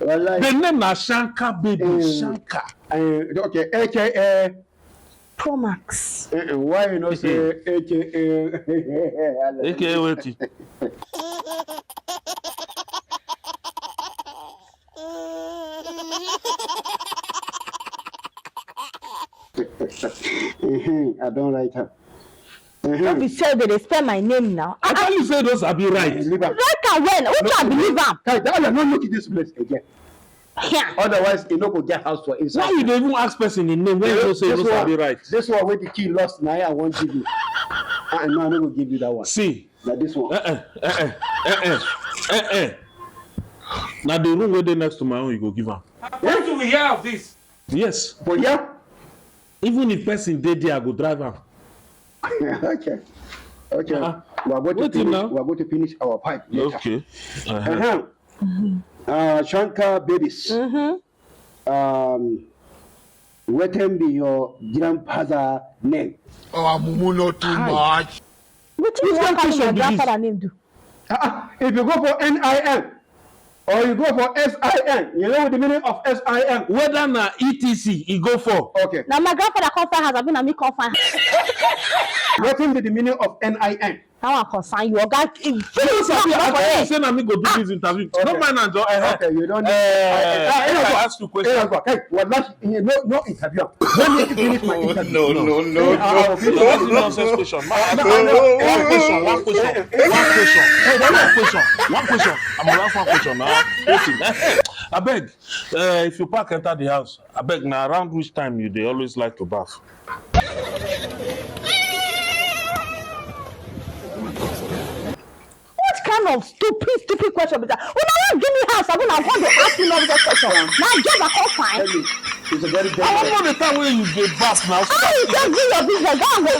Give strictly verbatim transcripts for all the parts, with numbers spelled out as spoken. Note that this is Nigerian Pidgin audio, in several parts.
Wallahi. The name na Shanka baby. Mm. Shanka. Uh, okay, A K A. Pro Max. Uh, why you not say A K A? A K A wetin? Mhm, I don't write am. No be say they dey spell my name now. I tell you say those abi right. Leave am. Write am well. Who can believe am? Kai, that one no look this place again. Yeah. Otherwise, you no go get house for inside. Why you dey even ask person the name when you know say you no sabi right? This one wey the key lost na I wan give you. Ah, no, I no go give you that one. See, Na this one. eh eh eh eh eh eh eh. Na the room wey dey next to my own you go give am. When do we hear of this? Yes, But yeah, even if person dey there, I go drive am. Okay. Okay. Uh-uh. We are going to Wetin finish. Now? We are going to finish our pipe later. Okay. Uh-huh. Uh-huh. Uh, Shanka babies. Mm-hmm. Um, wetin be your grandfather name? Our mumu not too Hi. Much. Wetin you wan carry my grandfather name do? Uh-uh. If you go for N I N or you go for S I N, you know the meaning of S I N. Whether na E T C e go for. Okay. Na my grandfather come find house, abi na me come find house. Wetin be the meaning of N I N? That one concern you, oga. If You you sabi, talk I about tell you it, say na me go do this interview. No Okay. mind am, Joe. Eh, Okay, you don't. eh, I- I- if I- I ask you question. Hey, hey, hey, no, no interview. Let me finish my interview. No, no, no, Hey, I- I will no. finish No, my ask me interview. nonsense question. Ma- ma- One question, one question, one question, one question, one question. I'm gonna ask one question now. Listen, abeg, uh, if you pack enter the house, abeg, na around which time you dey always like to baff? what kind of stupid, stupid question be that? Una wan give me house, abi una come dey ask me nonsense question? Na job I come find. Tell me, it's a very I dangerous. don't know the time when you dey baff now. How you take do your business? Go and go.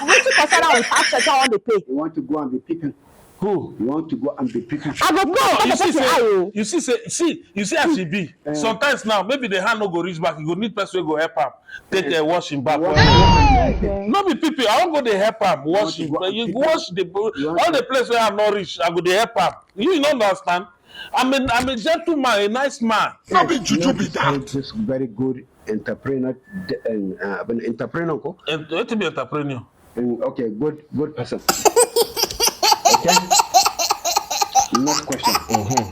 Wetin concern am with tax section wey dey pay? You want to go and be peeping. Who? You want to go and be peeping. I go go No, and you talk see person say, eye o. you see say, see, you see as e be. Sometimes now, maybe the hand no go reach back. You go need person wey go help am take uh, wash him back. Well, no be people. I wan go dey help am wash You him. want to go You and wash the want all the place where I no reach. I go dey help am. You no understand? I'm a I'm a gentleman, a nice man. Not be juju be that. This very good entrepreneur, uh, entrepreneur. Ko? And wetin be entrepreneur? Mm, okay, good, good person. Okay. Next question.